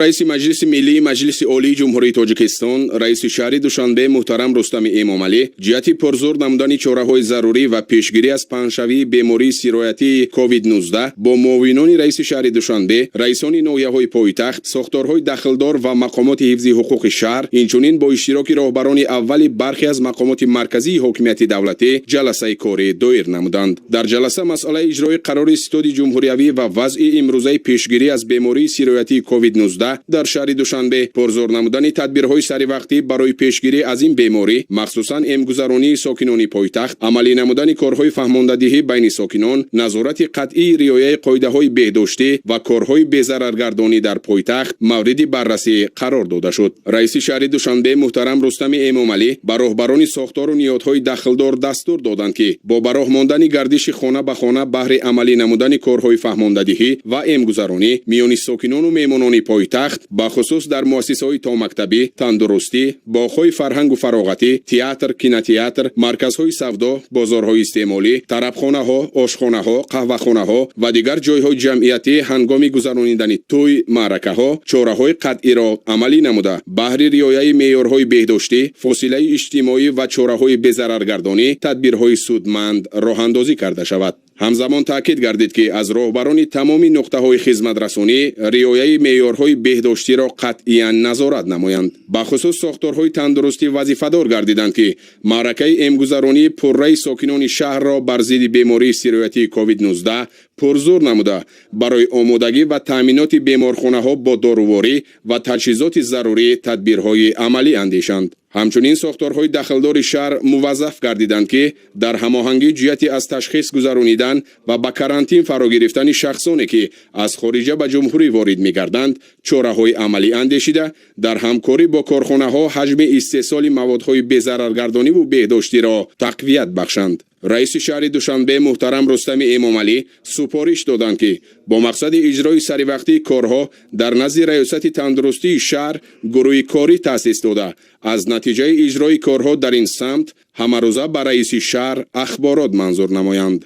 Раиси Маҷлиси Миллии Маҷлиси Олии Ҷумҳурии Тоҷикистон, раиси шаҳри Душанбе муҳтарам Рустами Эмомалӣ ҷиҳати пурзур намудани чораҳои зарурӣ ва пешгирӣ аз паҳншавии бемории сироятии COVID-19 бо муовинони раиси шаҳри Душанбе, раисони ноҳияҳои пойтахт, сохторҳои дахлдор ва мақомоти ҳифзи ҳуқуқи шаҳр, инчунин бо иштироки роҳбарони аввали бархе аз мақомоти марказии ҳокимияти давлатӣ ҷаласаи корӣ доир намуданд. Дар ҷаласа масъалаи иҷрои қарори Ситоди ҷумҳуриявӣ ва вазъи имрӯзаи пешгирӣ аз бемории сироятии COVID-19 дар шаҳри Душанбе, пурзур намудани тадбирҳои саривақтӣ барои пешгирӣ аз ин беморӣ, махсусан эмгузаронии сокинони пойтахт, амалӣ намудани корҳои фаҳмондадиҳӣ байни сокинон, назорати қатъии риояи қоидаҳои беҳдоштӣ ва корҳои безараргардонӣ дар пойтахт мавриди баррасӣ қарор дода шуд. Раиси шаҳри Душанбе муҳтарам Рустами Эмомалӣ ба роҳбарони сохтору ниҳодҳои дахлдор дастур доданд, ки бо ба роҳ мондани гардиши хона ба хона баҳри амалӣ намудани корҳои фаҳмондадиҳӣ ва эмгузаронӣ миёни сокинону меҳмонони пойтахт, бахусус дар муассисаҳои томактабӣ, тандурустӣ, боғҳои фарҳангу фароғатӣ, театр, кинотеатр, марказҳои савдо, бозорҳои истеъмолӣ, тарабхонаҳо, ошхонаҳо, қаҳвахонаҳо ва дигар ҷойҳои ҷамъиятӣ ҳангоми гузаронидани тӯй, маъракаҳо чораҳои қатъиро амалӣ намуда, баҳри риояи меъёрҳои беҳдоштӣ, фосилаи иҷтимоӣ ва чораҳои безараргардонӣ тадбирҳои судманд роҳандозӣ карда шавад. Ҳамзамон таъкид гардид, ки аз роҳбарони тамоми нуқтаҳои хизматрасонӣ риояи меъёрҳои беҳдоштиро қатъиян назорат намоянд. Бахусус сохторҳои тандурустӣ вазифадор гардиданд, ки маъракаи эмгузаронии пурраи сокинони шаҳрро бар зидди бемории сироятии COVID-19 пурзур намуда, барои омодагӣ ва таъминоти беморхонаҳо бо доруворӣ ва таҷҳизоти зарурӣ тадбирҳои амалӣ андешанд. Ҳамчунин сохторҳои дахлдори шаҳр муваззаф гардиданд, ки дар ҳамоҳангӣ ҷиҳати аз ташхис гузаронидан ва ба карантин фаро гирифтани шахсоне, ки аз хориҷа ба ҷумҳурӣ ворид мегарданд, чораҳои амалӣ андешида, дар ҳамкорӣ бо корхонаҳо ҳаҷми истеҳсоли маводҳои безараргардониву беҳдоштиро тақвият бахшанд. Раиси шаҳри Душанбе муҳтарам Рустами Эмомалӣ супориш доданд, ки бо мақсади иҷрои саривақтии корҳо дар назди Раёсати тандурустии шаҳр гурӯҳи корӣ таъсис дода, аз натиҷаи иҷрои корҳо дар ин самт ҳамарӯза ба раиси шаҳр ахборот манзур намоянд.